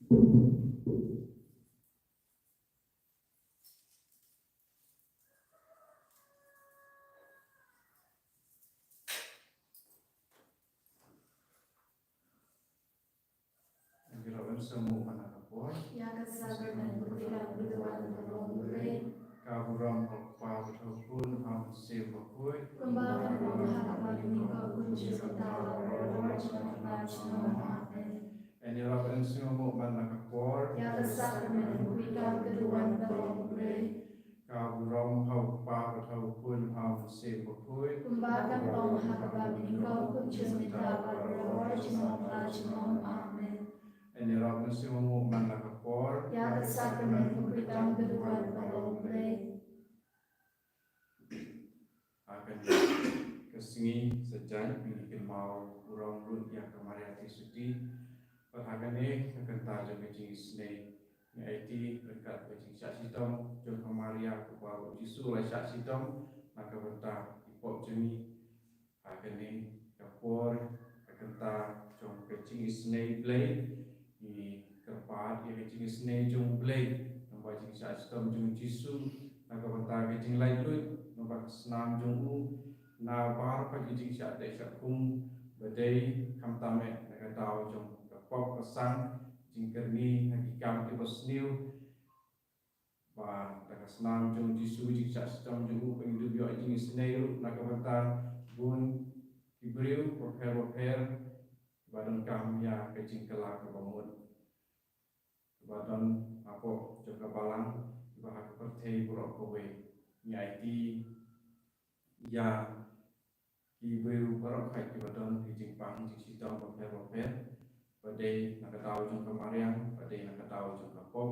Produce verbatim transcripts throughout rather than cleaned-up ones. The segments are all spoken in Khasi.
Ngi la wan sngewbha man la ka por. Ïa ka sakramen ka pyrthei ka duwan ka long U Blei. Ka burom ha u Kpa bad ha u Khun bad ha u Mynsiem Bakhuid. Kumba ka long ha kaba nyngkong, kumjuh, mynta bad baroh. Amen. Ngi la wan sngewbha man la ka por. Ïa ka sakramen ka pyrthei ka duwan ka long U Blei. Ka burom ha u Kpa bad ha u Khun bad ha u Mynsiem Bakhuid. Kumba ka long ha kaba nyngkong, kumjuh, mynta bad baroh, junom la junom. Amen. Ngi la wan sngewbha man la ka por. Ïa ka sakramen ka pyrthei ka duwan ka long U Blei. Ha kane ka sngi Saitjaiñ ngi kynmaw burom ruh ïa ka Maria Theisotti. Bad ha kane ka kynta jong ka jingisynei ngi aiti ryngkat ka jingshah shitom jong ka Maria kaba u Jisu u la shah shitom na ka bynta ki pop jong ngi. Ha kane ka por, ka kynta jong ka jingisynei Blei, ngi kyrpad ïa ka jingisynei jong U Blei, namar ka jingshah shitom jong u Jisu na ka bynta ka jinglaitluid, namar ka snam jong u na baroh ka jingshah teh shah khum ba dei, khamtam eh na ka daw jong ka pop ka sang, jingkyrni na ki kam kiba sniew. Ba da ka snam jong u Jisu, jingshah shitom jong u, ba ngin ïoh jingisynei ruh na ka bynta bun ki briew bapher bapher ba donkam ïa ka jingkylla kaba mut, ba don hapoh jong ka balang, ba ha ka pyrthei baroh kawei. Ngi aiti ïa ki briew baroh kawei kiba don ki jingpang jingshitom bapher bapher, ba dei na ka daw jong ka mariang, ba dei na ka daw jong ka pop,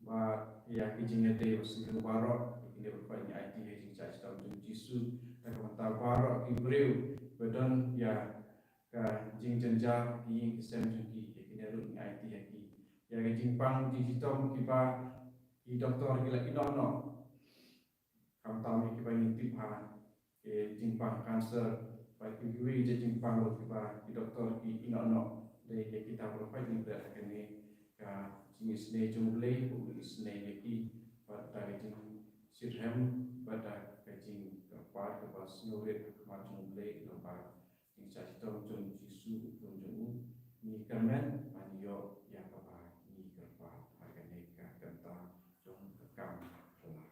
ba ïa ki jingïadei basniew baroh, ïa kine baroh kawei ngi aiti ha ka jingshah shitom jong u Jisu. Na ka bynta baroh ki briew ba don ïa ka jingjynjar ha ki ïing ki sem jong ki, ïa kine ruh ngi aiti ha ki. Ïa ki jingpang jingshitom kiba ki doktor ki la ïehnoh noh. Khamtam ïa kiba ngin tip ha ki jingpang cancer, bad kiwei de jingpang ruh kiba ki doktor ki ïehnoh noh. Dei ïa kita baroh kawei ngi pdiang ha kane ka jingisynei jong U Blei, U Blei u isynei ïa ki bad da ka jingshitrhem bad da ka jingkyrpad kaba sngewrit ha khmat jong U Blei, namar ba ka jingshah shitom jong u Jisu u Khun jong u, ngi kyrmen ban ïoh ïa kaba ngi kyrpad ha kane ka kynta jong ka kam phylla.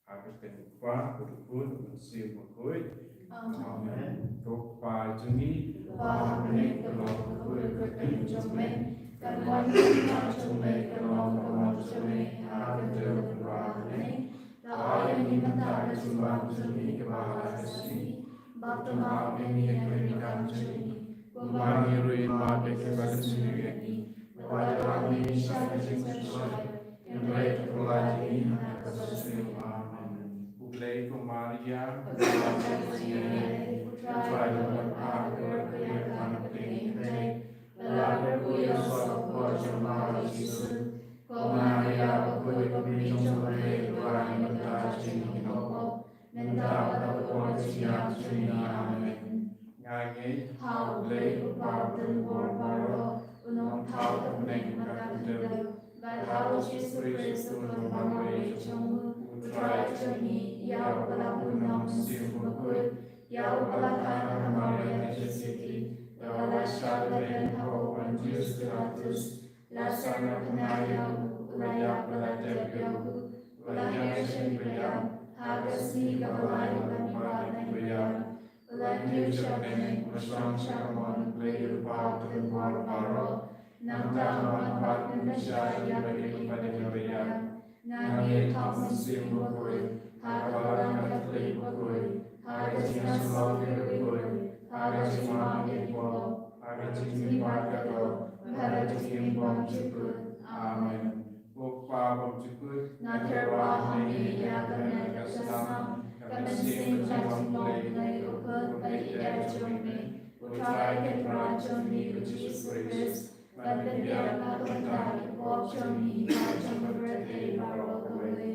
Ha ka kyrteng u Kpa, bad u Khun, bad u Mynsiem Bakhuid. Amen. Amen. Ko Kpa jong ngi, uba ha bneng, ka long ka kyrteng jong me. Kan wan ka kyrteng jong me, kan long ka mon jong me ha ka tyrwa ha bneng. Da ai ïa ngi mynta ka jingbam jong ngi kaba ha ka sngi. Bad to map ïa ngi ïa ki kam jong ngi, kumba ngi ruh ngi map ïa kiba sniew ïa ngi. Wat lam ïa ngi sha ka jingpynshoi, hynrei to pynlait ïa ngi na kaba sniew. Amen. Khublei ko Maria, khublei ko Maria, U Trai u don bad pha, pha ïa ka pyrthei. Ba la kyrkhu ïa u soh ka por jong u Jisu. Ko Maria bakhuid, ko Mei jong U Blei, duwai ïa ngi mynta jong ngi kiba pop, mynta bad ha ka por ka jingïap jong ngi. Amen. Nga ngeit ha U Blei U Kpa uba don bor baroh, U Nongthaw ka bneng bad ka khyndew, bad ha U Jisu Khrist U Khun uba marwei jong U, U Trai jong ngi, ïa uba la bun na U Mynsiem Bakhuid, ïa uba la kha na ka Maria Theisotti, ïa uba la shah bynriew hapoh u Pontius Pilatus, la sngewbha ïa u, u la ïap, u la dep ïa u, u la hiar sha ki baïap, ha ka sngi kaba lai u la mihpat na ki baïap, u la kiew sha bneng, u la shong sha ka mon U Blei U Kpa uba don bor baroh. Nangta ma ngan wan ban pynshai ïa kiba dei kiba ïap. Nga ngeit ha U Mynsiem Bakhuid, ha ka Balang Katholik bakhuid, ha ka jingïasyllok bakhuid, ha ka jingmap ïa ki pop, ha ka jingim bad ka doh, ha ka jingim bymjukut. Amen. Ko Kpa bymjukut, nga tyrwa ha me ïa ka met ka snam, ka mynsiem ka jinglong Blei, u khun bad ki kjat jong me, U Trai Kynrad jong ngi U Jisu Khrist, ban pynbiang na ka bynta ki pop jong ngi bad jong ka pyrthei baroh kawei.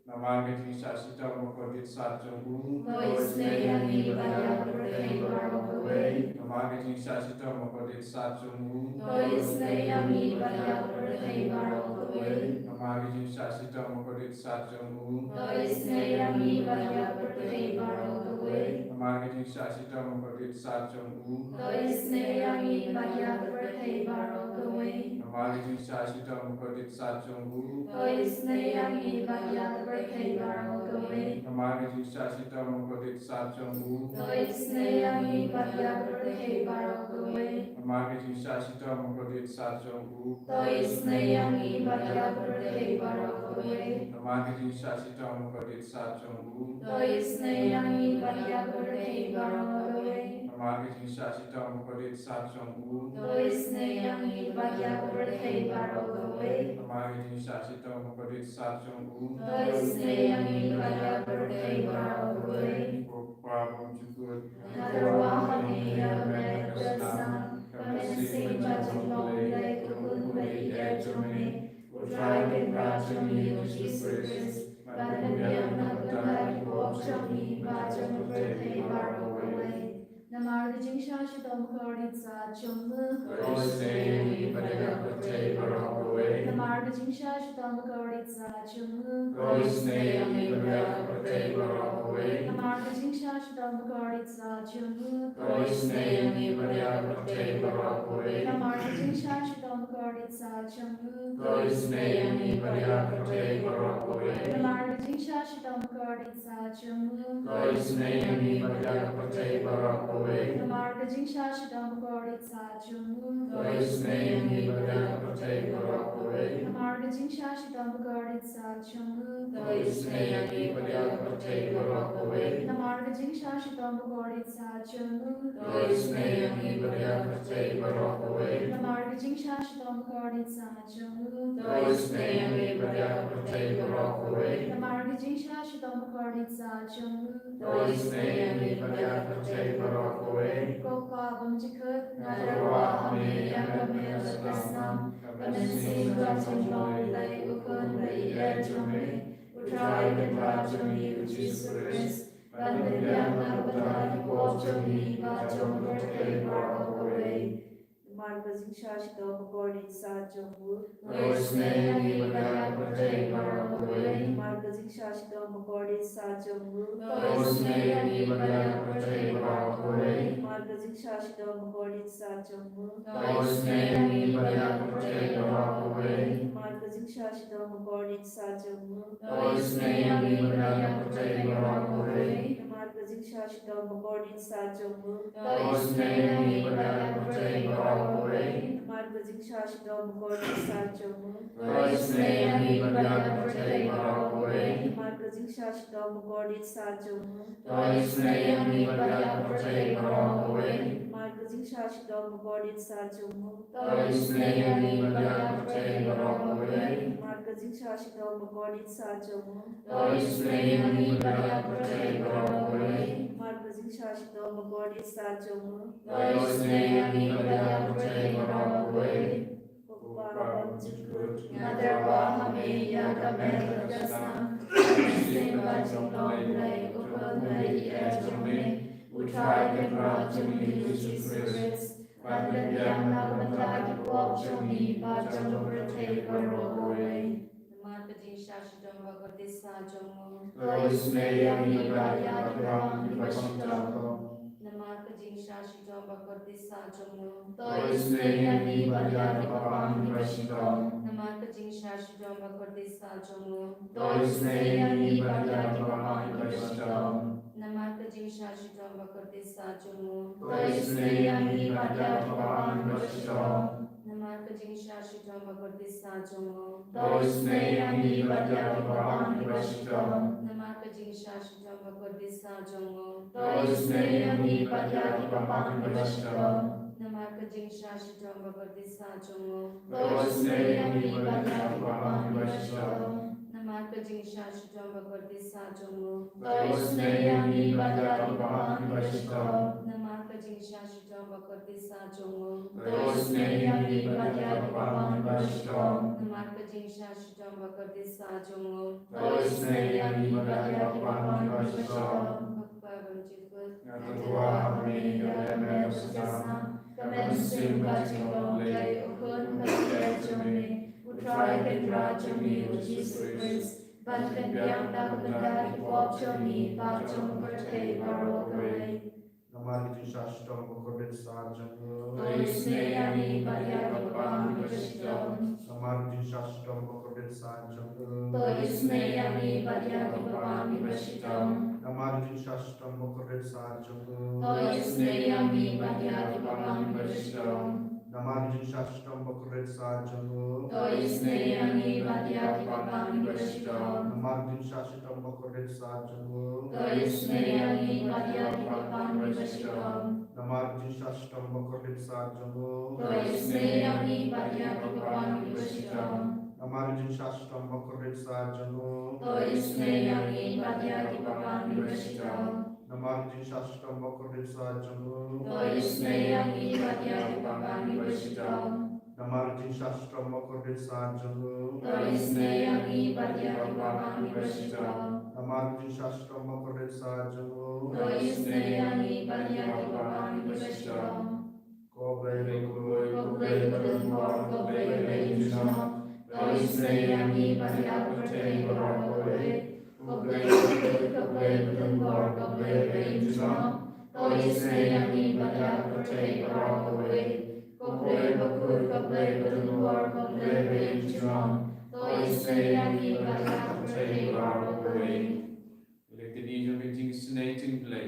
Namar ka jingshah shitom bakordit sat jong u, u isynei ïa ngi bad ïa ka pyrthei baroh kawei. Namar Namar ka jingshah shitom bakordit sat jong u. To isynei ïa ngi bad ïa ka pyrthei baroh kawei. Namar ka jingshah shitom bakordit sat jong u. To isynei ïa ngi bad ïa ka pyrthei baroh kawei. Namar ka jingshah shitom bakordit sat jong u. To isynei ïa ngi bad ïa ka pyrthei baroh kawei. Namar ka jingshah shitom bakordit sat jong u. To isynei ïa ngi bad ïa ka pyrthei baroh kawei. Namar ka jingshah shitom bakordit sat jong u. To isynei ïa ngi bad ïa ka pyrthei baroh kawei. Namar ka jingshah shitom bakordit sat jong u. To isynei ïa ngi bad ïa ka pyrthei baroh kawei. Namar ka jingshah shitom bakordit sat jong u. To isynei ïa ngi bad ïa ka pyrthei baroh kawei. Namar ka jingshah shitom bakordit sat jong u. To isynei ïa ngi bad ïa ka pyrthei baroh kawei. Namar ka jingshah shitom bakordit sat jong u. To isynei ïa ngi bad ïa ka pyrthei baroh kawei. Ko Kpa bymjukut. Nga tyrwa ha me ïa ka met ka snam, ka mynsiem bad jinglong Blei u Khun baieit jong me, U Trai Kynrad jong ngi U Jisu Khrist, ban pynbiang na ka bynta ki pop jong ngi bad jong ka pyrthei baroh kawei. Namar ka jingshah shitom bakordit sat jong u. To isynei ïa ngi bad ïa ka pyrthei baroh kawei. Namar ka jingshah shitom bakordit sat jong u. To isynei ïa ngi bad ïa ka pyrthei baroh kawei. Namar ka jingshah shitom bakordit sat jong u. To isynei ïa ngi bad ïa ka pyrthei baroh kawei. Namar ka jingshah shitom bakordit sat jong u. To isynei ïa ngi bad ïa ka pyrthei baroh kawei. Namar ka jingshah shitom bakordit sat jong u. To isynei ïa ngi bad ïa ka pyrthei baroh kawei. Namar ka jingshah shitom bakordit sat jong u. To isynei ïa ngi bad ïa ka pyrthei baroh kawei. Namar ka jingshah shitom bakordit sat jong u. To isynei ïa ngi bad ïa ka pyrthei baroh kawei. Namar ka jingshah shitom bakordit sat jong u. To isynei ïa ngi bad ïa ka pyrthei baroh kawei. Namar ka jingshah shitom bakordit sat jong u. To isynei ïa ngi bad ïa ka pyrthei baroh kawei. Namar ka jingshah shitom bakordit sat jong u. To isynei ïa ngi bad ïa ka pyrthei baroh kawei. Ko Kpa bymjukut. Nga tyrwa ha me ïa ka met ka snam, ka mynsiem bad jinglong Blei u Khun baieit jong me, U Trai Kynrad jong ngi U Jisu Khrist, ban pynbiang na ka bynta ki pop jong ngi bad jong ka pyrthei baroh kawei. Namar ka jingshah shitom bakordit sat jong u. To isynei ïa ngi bad ïa ka pyrthei baroh kawei. Namar ka jingshah shitom bakordit sat jong u. To isynei ïa ngi bad ïa ka pyrthei baroh kawei. Namar ka jingshah shitom bakordit sat jong u. To isynei ïa ngi bad ïa ka pyrthei baroh kawei. Namar ka jingshah shitom bakordit sat jong u. To isynei ïa ngi bad ïa ka pyrthei baroh kawei. Namar ka jingshah shitom bakordit sat jong u. To isynei ïa ngi bad ïa ka pyrthei baroh kawei. Namar ka jingshah shitom bakordit sat jong u. To isynei ïa ngi bad ïa ka pyrthei baroh kawei. Namar ka jingshah shitom bakordit sat jong u. To isynei ïa ngi bad ïa ka pyrthei baroh kawei. Namar ka jingshah shitom bakordit sat jong u. To isynei ïa ngi bad ïa ka pyrthei baroh kawei. Namar ka jingshah shitom bakordit sat jong u. To isynei ïa ngi bad ïa ka pyrthei baroh kawei. Namar ka jingshah shitom bakordit sat jong u. To isynei ïa ngi bad ïa ka pyrthei baroh kawei. Ko Kpa bymjukut. Nga tyrwa ha me ïa ka met ka snam, ka mynsiem bad jinglong Blei u Khun baieit jong me, U Trai Kynrad jong ngi U Jisu Khrist, ban pynbiang na ka bynta ki pop jong ngi bad jong ka pyrthei baroh kawei. Namar ka jingshah shitom bakordit sat jong u. To isynei ïa ngi bad ïa kiba bang kiba shitom. Namar ka jingshah shitom bakordit sat jong u. To isynei ïa ngi bad ïa kiba bang kiba shitom. Namar ka jingshah shitom bakordit sat jong u. To isynei ïa ngi bad ïa kiba bang kiba shitom. Namar ka jingshah shitom bakordit sat jong u. To isynei ïa ngi bad ïa kiba bang kiba shitom. Namar ka jingshah shitom bakordit sat jong u. To isynei ïa ngi bad ïa kiba bang kiba shitom. Namar ka jingshah shitom bakordit sat jong u. To isynei ïa ngi bad ïa kiba bang kiba shitom. Namar ka jingshah shitom bakordit sat jong u. To isynei ïa ngi bad ïa kiba bang kiba shitom. Namar ka jingshah shitom bakordit sat jong u. To isynei ïa ngi bad ïa kiba bang kiba shitom. Namar ka jingshah shitom bakordit sat jong u. To isynei ïa ngi bad ïa kiba bang kiba shitom. Namar ka jingshah shitom bakordit sat jong u. To isynei ïa ngi bad ïa kiba bang kiba shitom. Ko Kpa bymjukut. Nga tyrwa ha me ïa ka met ka snam, Ka mynsiem ka jong U Blei, U Khun ka jong me, U Trai Kynrad jong me U Jisu Khrist, ban pynbiang da ka bynta ki pop jong me bad jong ka pyrthei baroh kawei. Namar ka jingshah shitom bakordit sa jong U, to isynei ïa ngi bad ïa kiba pang kiba shitom. Namar ka jingshah shitom bakordit sa jong U, to isynei ïa ngi bad ïa kiba pang kiba shitom. Namar ka jingshah shitom bakordit sa jong U, to isynei ïa ngi bad ïa kiba pang kiba shitom. Namar ka jingshah shitom bakordit sa jong U, to isynei ïa ngi bad ïa kiba pang kiba shitom. Namar ka jingshah shitom bakordit sa jong U, to isynei ïa ngi bad ïa kiba pang kiba shitom. Namar ka jingshah shitom bakordit sa jong U, to isynei ïa ngi bad ïa kiba pang kiba shitom. Namar ka jingshah shitom bakordit sa jong U, to isynei ïa ngi bad ïa kiba pang kiba shitom. Namar ka jingshah shitom bakordit sa jong U, to isynei ïa ngi bad ïa kiba pang kiba shitom. Namar ka jingshah shitom bakordit sa jong U, to isynei ïa ngi bad ïa kiba pang kiba shitom. Namar ka jingshah shitom bakordit sa jong U, to isynei ïa ngi bad ïa kiba pang kiba shitom. Ko Blei bakhuid, ko Blei badonbor, ko Blei ba ïeit junom, to isynei ïa ngi bad ïa ka pyrthei baroh kawei. Ko Blei bakhuid, ko Blei badonbor, ko Blei ba ïeit junom, to isynei ïa ngi bad ïa ka pyrthei baroh kawei. Ko Blei bakhuid, ko Blei badonbor, ko Blei ba ïeit junom, to isynei ïa ngi bad ïa ka pyrthei baroh kawei. Lehkti jong ka jingisynei jong U Blei.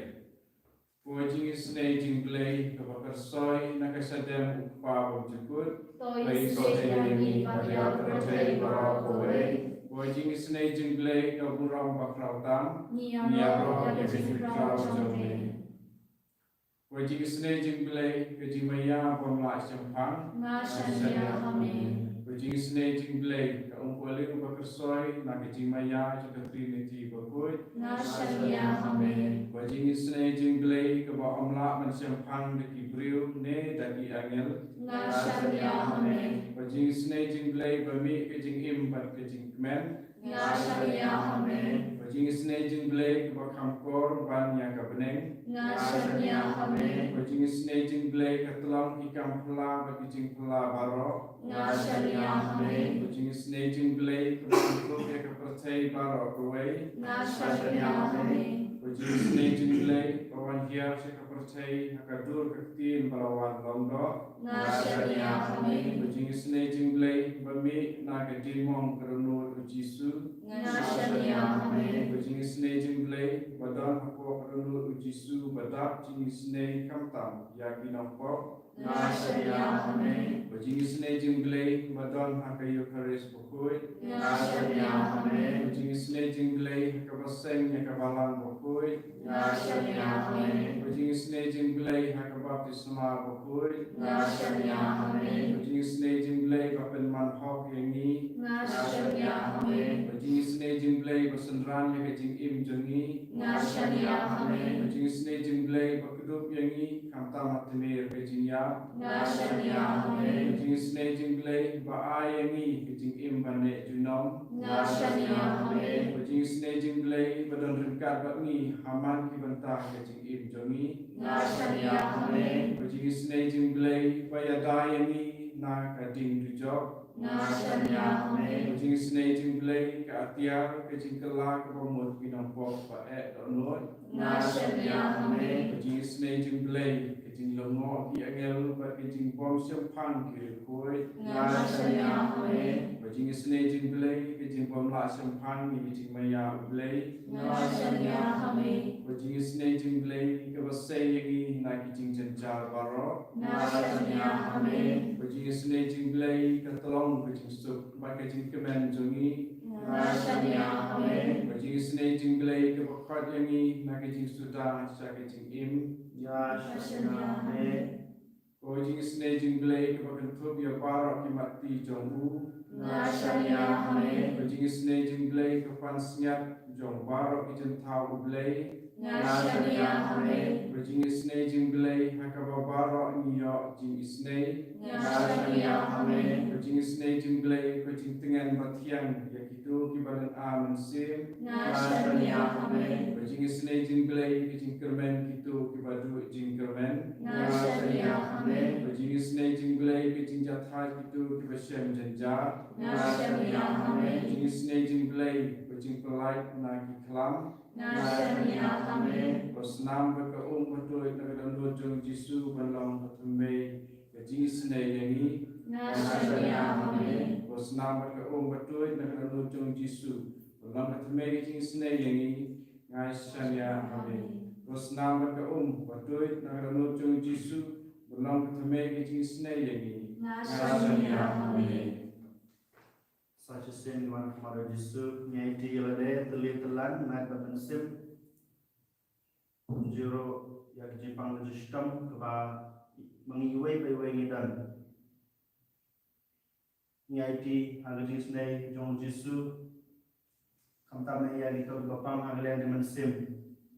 Ko jingisynei jong U Blei kaba kyrsoi na ka shadem U Kpa bymjukut, to isynei ïa ngi bad ïa ka pyrthei baroh kawei. Ko jingisynei jong U Blei ka burom bakhraw tam, ngi ïaroh ïa ka jingkhraw jong me. Ko jingisynei jong U Blei ka jingmaïa bym lah shemphang, nga shaniah ha me. Ko jingisynei jong U Blei ka umpohliew ba kyrsoi na ka jingmaïa jong ka Trinity bakhuid, nga shaniah ha me. Ko jingisynei jong U Blei kaba ym lah ban shemphang da ki briew ne da ki angel, nga shaniah ha me. Ko jingisynei jong U Blei ba mih ka jingim bad ka jingkmen, nga shaniah ha me. Ko jingisynei jong U Blei kaba kham kor ban ïa ka bneng, nga shaniah ha me. Ko jingisynei jong U Blei ka tlong ki kam phylla bad ki jingphylla baroh, nga shaniah ha me. Ko jingisynei jong U Blei kaba kynthup ïa ka pyrthei baroh kawei, nga shaniah ha me. Ko jingisynei jong U Blei ba wan hiar sha ka pyrthei ha ka dur ka ktien ba la wan long doh, nga shaniah ha me. Ko jingisynei jong U Blei ba mih na ka diengmong ka dohnud U Jisu, nga shaniah ha me. Ko jingisynei jong U Blei ba don hapoh ka dohnud U Jisu ba dap jingisynei khamtam ïa ki nongpop, nga shaniah ha me. Ko jingisynei jong U Blei ba don ha ka Eukharist bakhuid, nga shaniah ha me. Ko jingisynei jong U Blei ha kaba seng ïa ka balang bakhuid, nga shaniah ha me. Ko jingisynei jong U Blei ha ka baptisma bakhuid, nga shaniah ha me. Ko jingisynei jong U Blei ba pynman hok ïa ngi, nga shaniah ha me. Ko jingisynei jong U Blei ba synran ïa ka jingim jong ngi, nga shaniah ha me. Ko jingisynei jong U Blei ba kdup ïa ngi khamtam ha tmier ka jingïap, nga shaniah ha me. Ko jingisynei jong U Blei ba ai ïa ngi ka jingim ba neh junom, nga shaniah ha me. Ko jingisynei jong U Blei ba don ryngkat bad ngi ha man ki bynta ka jingim jong ngi, nga shaniah ha me. Ko jingisynei jong U Blei ba ïada ïa ngi na ka ding dujok, nga shaniah ha me. Ko jingisynei jong U Blei ka atiar ka jingkylla kaba mut ki nongpop ba eh dohnud, nga shaniah ha me. Ko jingisynei jong U Blei ka jinglyngngoh ki angel bad ka jingbym shemphang ki riewkhuid, nga shaniah ha me. Ko jingisynei jong U Blei ka jingbym lah shemphang ïa ka jingmaïa U Blei, nga shaniah ha me. Ko jingisynei jong U Blei kaba sei ïa ngi na ki jingjynjar baroh, nga shaniah ha me. Ko jingisynei jong U Blei ka tlong ka jingsuk bad ka jingkmen jong ngi, nga shaniah ha me. Ko jingisynei jong U Blei kaba khot ïa ngi na ka jingsuda sha ka jingim, nga shaniah ha me. Ko jingisynei jong U Blei kaba kynthup ïa baroh ki mat ti jong u, nga shaniah ha me. Ko jingisynei jong U Blei ka pansngiat jong baroh ki jingthaw U Blei, nga shaniah ha me. Ko jingisynei jong U Blei ha kaba baroh ngi ïoh jingisynei, nga shaniah ha me. Ko jingisynei jong U Blei ko jingtngen ba thiang ïa kito kiba lyngkha mynsiem, nga shaniah ha me. Ko jingisynei jong U Blei ka jingkyrmen kito kiba duh jingkyrmen, nga shaniah ha me. Ko Ki jingjahthait kito kiba shem jynjar. Nga shaniah ha me. Jingisynei jingblei bad jingpyllait na ki khlam. Nga shaniah ha me. Ko snam bad ka um batuid na ka dohnud jong u Jisu ban long ka thymmei ka jingisynei ïa ngi. Nga shaniah ha me. Ko snam bad ka um batuid na ka dohnud jong u Jisu ban long ka thymmei ka jingisynei ïa ngi. Nga shaniah ha me. Ko snam bad ka um batuid na ka dohnud jong u Jisu ban long ka thymmei ka jingisynei ïa ngi. Nga shaniah ha me. Sa shisien ngi wan ha khmat u Jisu, ngi aiti ïa lade, tylli tyllan, naduh mynsim. Kumjuh ruh ïa ka jingpang ka jingshitom kaba ma ngi iwei pa iwei ngi don. Ngi aiti ha ka jingisynei jong u Jisu. Khamtam eh ïa kito kiba pang ha ka liang ka mynsiem.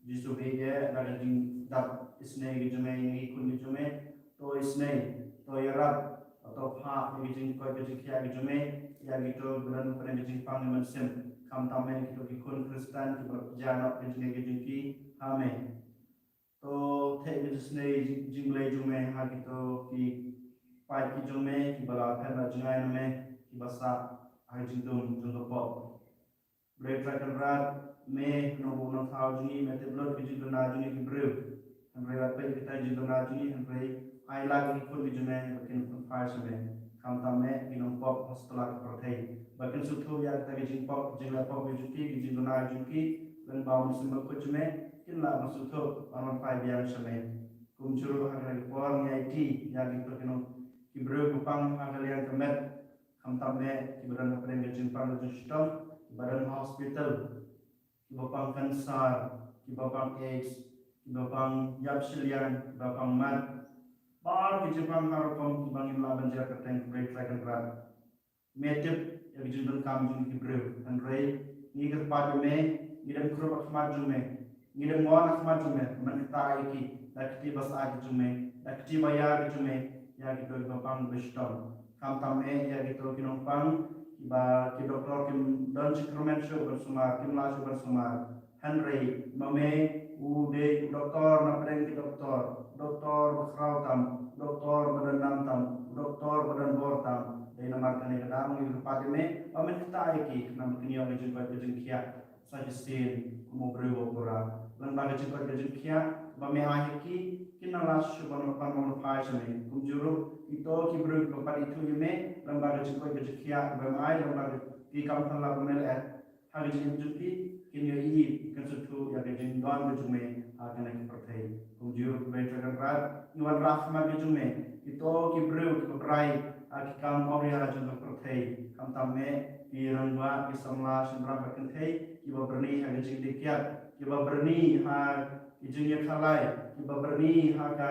Jisu ba ïeit, da ka jingdap isynei ka jong me ïa ngi ki khun ki jong me. To isynei, to ïarap, to phah ïa ka jingkoit ka jingkhiah ka jong me ïa kito kiba don hapdeng ka jingpang ka mynsiem. Khamtam eh ïa kito ki khun Khristan kiba jia noh ka jingngeit ka jong ki ha me. To theh ka jingisynei jing, jingblei jong me ha kito ki paid ki jong me kiba la phet la jngai na me, kiba sah ha ka jingdum jong ka pop. Blei Trai Kynrad, me Nongbuh Nongthaw jong ngi, me tip lut ka jingduna jong ngi ki briew. Hynrei wat peit ïa kita ki jingduna jong ngi, hynrei ai lad ïa ki khun ki jong me ba kin pynphai sha me. Khamtam eh ki nongpop ha satlak ka pyrthei ba kin sngewthuh ïa kita ki jingpop, jingleh pop ki jong ki, ki jingduna jong ki, lane ba u Mynsiem Bakhuid jong me kin lah ban sngewthuh ban wan phai biang sha me. Kumjuh ruh ha kane ka por ngi aiti ïa kito ki nong, ki briew ba pang ha ka liang ka met, khamtam eh kiba don hapdeng ka jingpang ka jingshitom, kiba don ha hospital, kiba pang cancer, kiba pang AIDS, kiba pang ïap shiliang, kiba pang mat. Baroh ki jingpang ha rukom kiba ngim lah ban jer kyrteng, ko Blei Trai Kynrad. Me tip ïa ka jingdonkam jong ki briew. Hynrei ngi kyrpad ïa me, ngi dang krup ha khmat jong me, ngi dang mon ha khmat jong me, men ktah ïa ki da ka kti ba sah ka jong me, da ka kti ba ïar ka jong me, ïa kito kiba pang ba shitom. Khamtam eh ïa kito ki nongpang kiba ki doktor kim don jingkyrmen shuh ban sumar, kim lah shuh ban sumar. Hynrei ma me u dei u doktor na pdeng ki doktor, doktor ba khraw tam, doktor ba donnam tam, doktor ba don bor tam. Dei namar kane ka daw ngi kyrpad ïa me ba men ktah ïa ki khnang ba kin ïoh ka jingkoit ka jingkhiah sa shisien kum u briew ba pura. Lane ba ka jingkoit ka jingkhiah ba me ai ha ki kin nang lah shuh ban, ban wan phai sha me. Kumjuh ruh kito ki briew kiba pat ithuh ïa me, lane ba ka jingkoit ka jingkhiah ba me ai, lane ba ki kam phylla ba me leh ha ka jingim jong ki, kin ïohi, kin sngewthuh ïa ka jingdon ka jong me ha kane ka pyrthei. Kumjuh ruh Blei Trai Kynrad, ngi wanrah ha khmat ka jong me kito ki briew kiba brai ha ki kam awria jong ka pyrthei. Khamtam eh ki rangbah, ki samla shynrang bad kynthei kiba byrni ha ka jingdih kiad, kiba byrni ha ka jingïakhalai, kiba byrni ha ka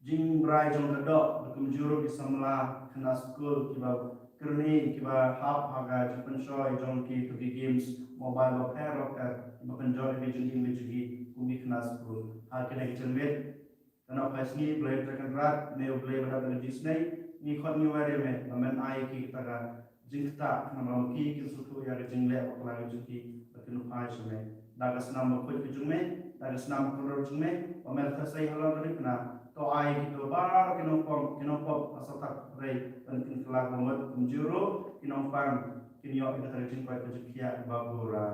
jingbrai jong ka doh, bad kumjuh ruh ki samla khynnah skul kiba kyrni, kiba hap ha ka jingpynshoi jong kito ki games mobile bapher bapher, kiba pynjot ïa ka jingim ka jong ki kum ki khynnah skul. Ha kane ka janmiet ka nongphai sngi, Blei Trai Kynrad, me u Blei ba dap da ka jingisynei, ngi khot ngi wer ïa me ba men ai ïa ki kata ka jingktah, khnang ba ma ki kin sngewthuh ïa ka jingleh bakla ka jong ki, ba kin phai sha me. Da ka snam bakhuid ka jong me, da ka snam bakhuid ka jong me, ba me la theh sei halor kane ka dkhot, to ai kito baroh ki nongpop, ki nongpop ha satlak ka pyrthei ban kin kylla ka bamut, kumjuh ruh ki nongpang kin ïoh ïa kata ka jingkoit ka jingkhiah ba pura.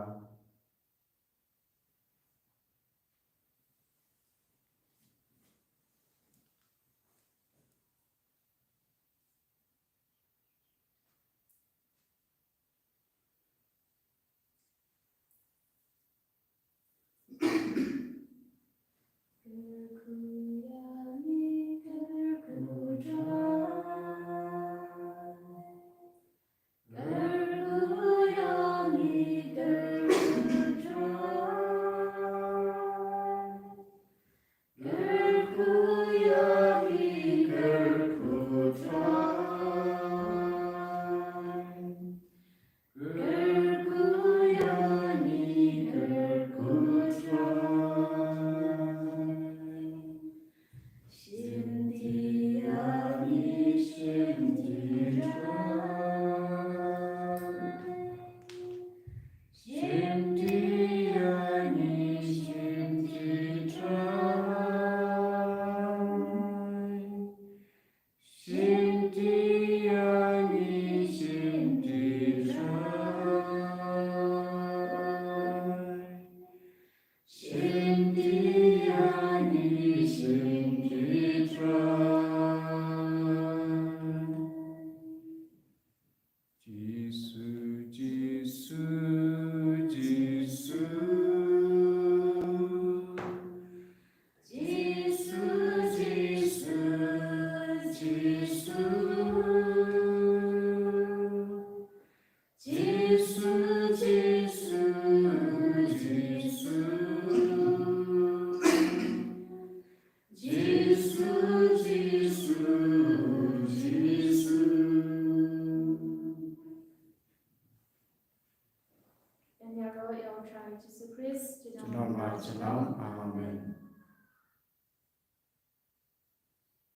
Ïaroh ïa U Trai Jisu Khrist. Junom mar junom. Amen.